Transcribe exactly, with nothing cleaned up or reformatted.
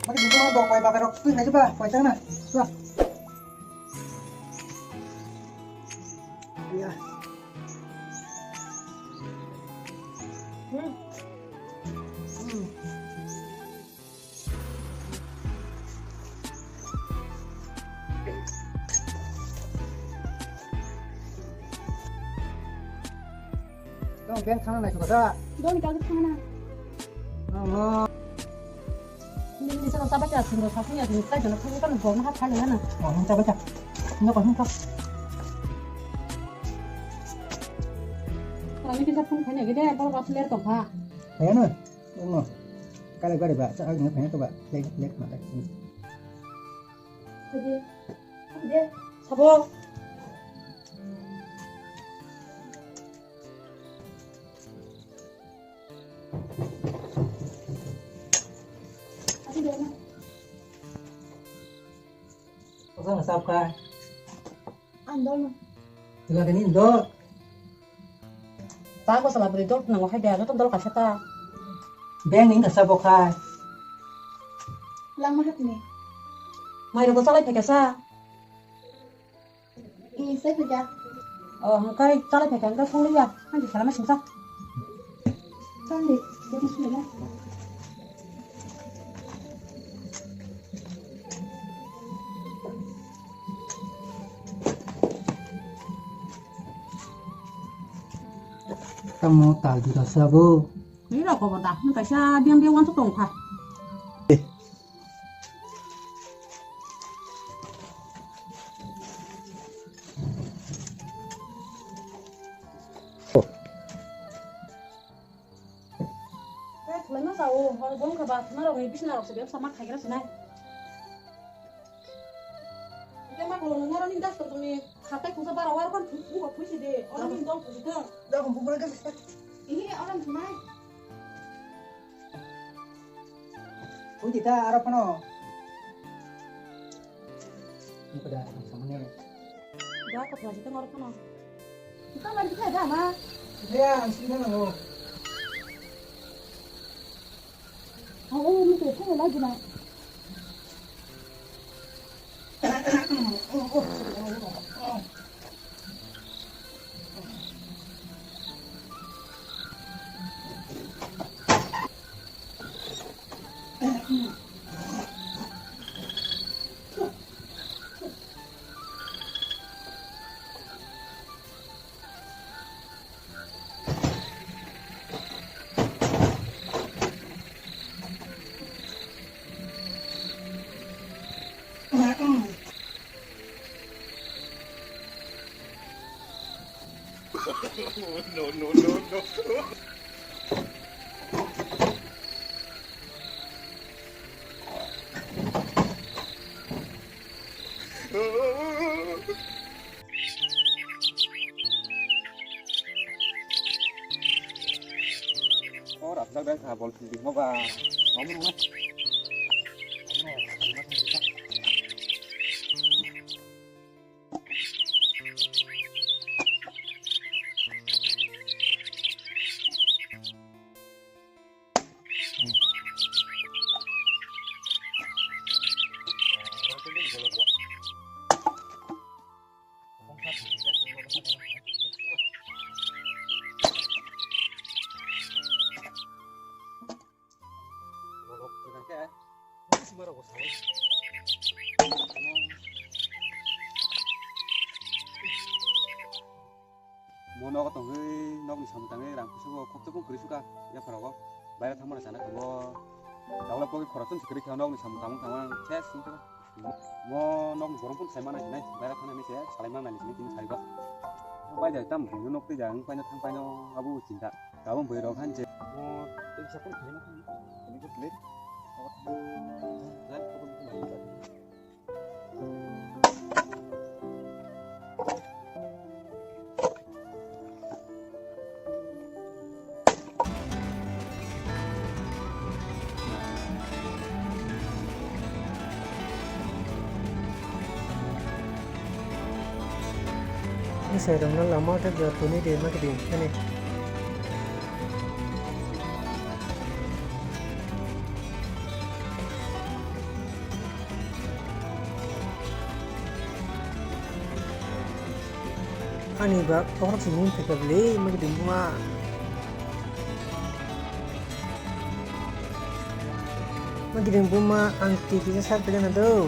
Mari buku mana dong, koi bakar rok, tui ngai coba, koi cang na, coba. Iya. Hmm. Hmm. Dong, bank thangna naisuk kha. Doni kagwi thangna. Nini saka chaba cha sini, sasini ya sini, kai jana thangwi kano jona ha thai lana. Oh, hung chaba cha. Nyo ko hung ka. Kami kisa phone khaina gede, bor bas ler tong kha. Khaina? Ono. Kale gari ba, sa agni khaina to ba. Lek, lek mata. Sabo. Kosong sab kha? Ang dol. Tila kani dol. Ta ko sala beri dol nango hai dia, joto dol kaisa ta. Beng ni kasa bo khai. Lama hat ni. Mai ro ko salai phai kasa. Ini saya kerja. Oh, hangkai salai phai kasa song ya. Nanti salam sing sa. Sandi, jadi sini ya. Tamo tal di rasa bo. Ni rok ko da, ni kaisa diam diam wan tong kha. Tei khwlaima chao, hor bo wngkha ba, khwna rokni bisna rok se bebsa ma khaigra sinai. Hingke ma kholo nung oro ni dastor tongni khatai khungsa bara waro kan phu-, phu-, phu si de, oro ni dol phu si thang. Dol phu phu ke sa. Ihi, oro ni thumai. Phu di ta aro phano. Ni pada ang samane. Da ko phu si thang oro phano. Kita mari kita da ma. Ya, ang sini nang. No, no, no, no. O rajak bai kha bol phildi mo ba. Mo nogo tongwi nokni samung tangwi rang pusugo khopchopung kwrwi sukha yapharago. Baira thangmano sana khe bo. Tabla pogi khorokchung se kwrwi kha nokni samung tangmung tangmang ses wngkha. Mo nokni borok phano sai mana hinai baira thangna hinai se salai mana hinai tini sarigo. Bai jai tam buino nok tei jang paino thang paino abo chinta. Tabung bui rok han je. Mo tei sa phone khaima thang. Ini ko plate. Jai ko ko mai. Ni sai rok no lama o tei jor tuni de ma kidi ani. Ani ba okrok se mung phaikha bwle, ma giding buma. Ma giding buma, ang T V sa sak phaikha na do.